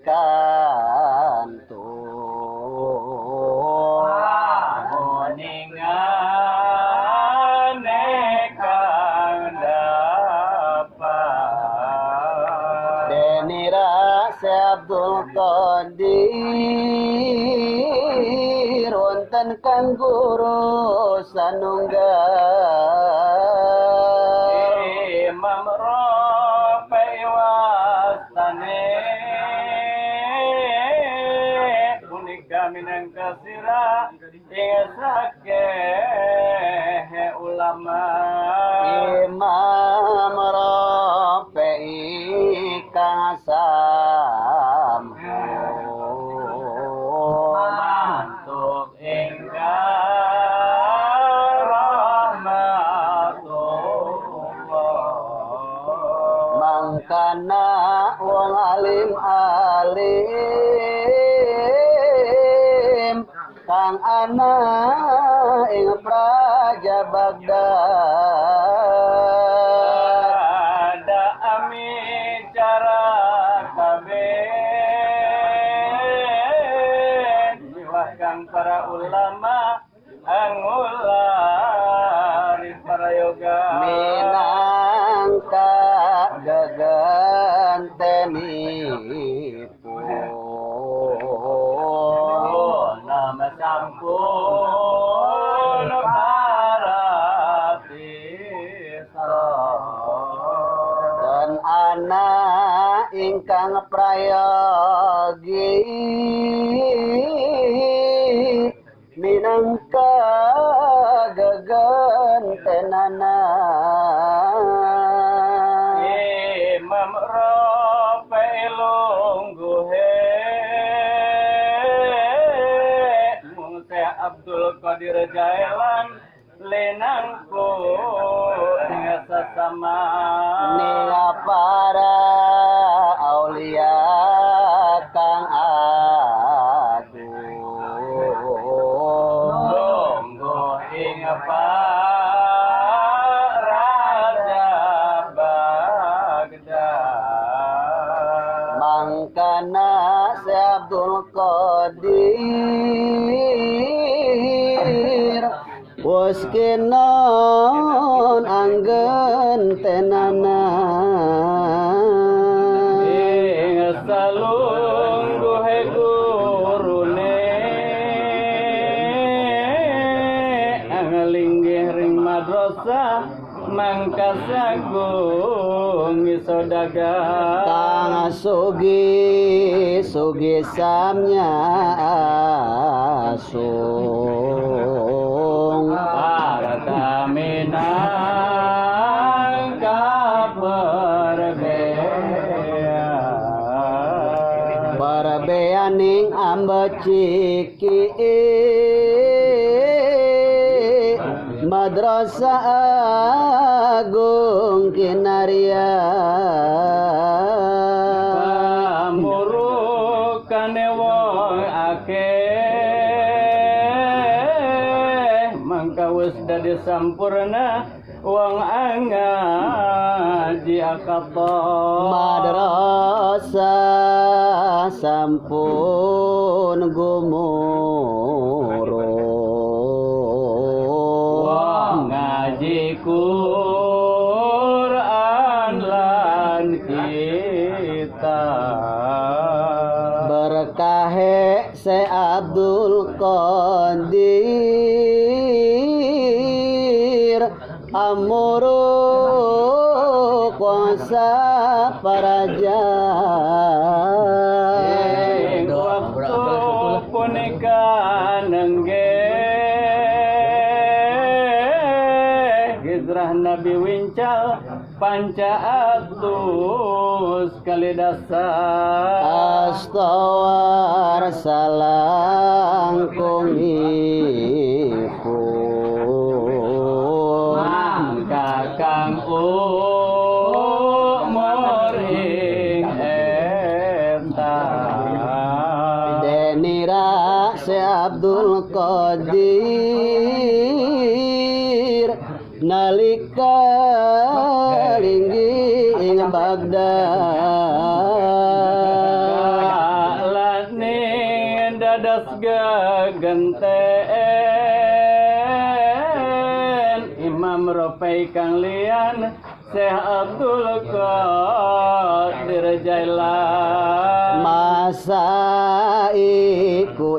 pikantuk Panguningane kang dapat Denira Syekh Abdul Qadir wonten kang guru sanunggal Imam Rafi wastane punika minangka sirah ing sakeh ulama Imam Rafi kang sampun mantuk ingkang rahmatullah mangkana wong alim alim kang ana ing praja Baghdad ada amicara kabeh miwah kang para ulama angulari para yoga minangka gegentenipun nama sampun para tisa dan ana ingkang prayogi minangka gegentenana Imam Rafi lungguhe mung Syekh Abdul Qadir Jailan linangku ing sesama ninga para aulia kang agung lungguh ing Raja Baghdad mangkana Syekh Abdul Qadir wis kenon anggen tenana ing salungguhe gurune anglinggih ring madrasah mangkasagung iso dagang kang sugi sugi samya asung para minangka perbean perbeaning ambeciki Madrasah Agung Kinaria pamurukane wong akeh mangka wis dadi sampurna wong angaji akato Madrasah sampun gumuruh wong ngaji Quran lan kitab berkahe Syekh Abdul Qadir amuru kuasa paraja ing waktu punika nengge hijrah Nabi wincal panca atus kali dasar astawar salangkungipun mangka kang umur ing eta denira Syekh Abdul Qadir nalika linggih ing Baghdad. Dados gegenten Imam Rofai kang lian Syekh Abdul Qadir Jailan. Masa iku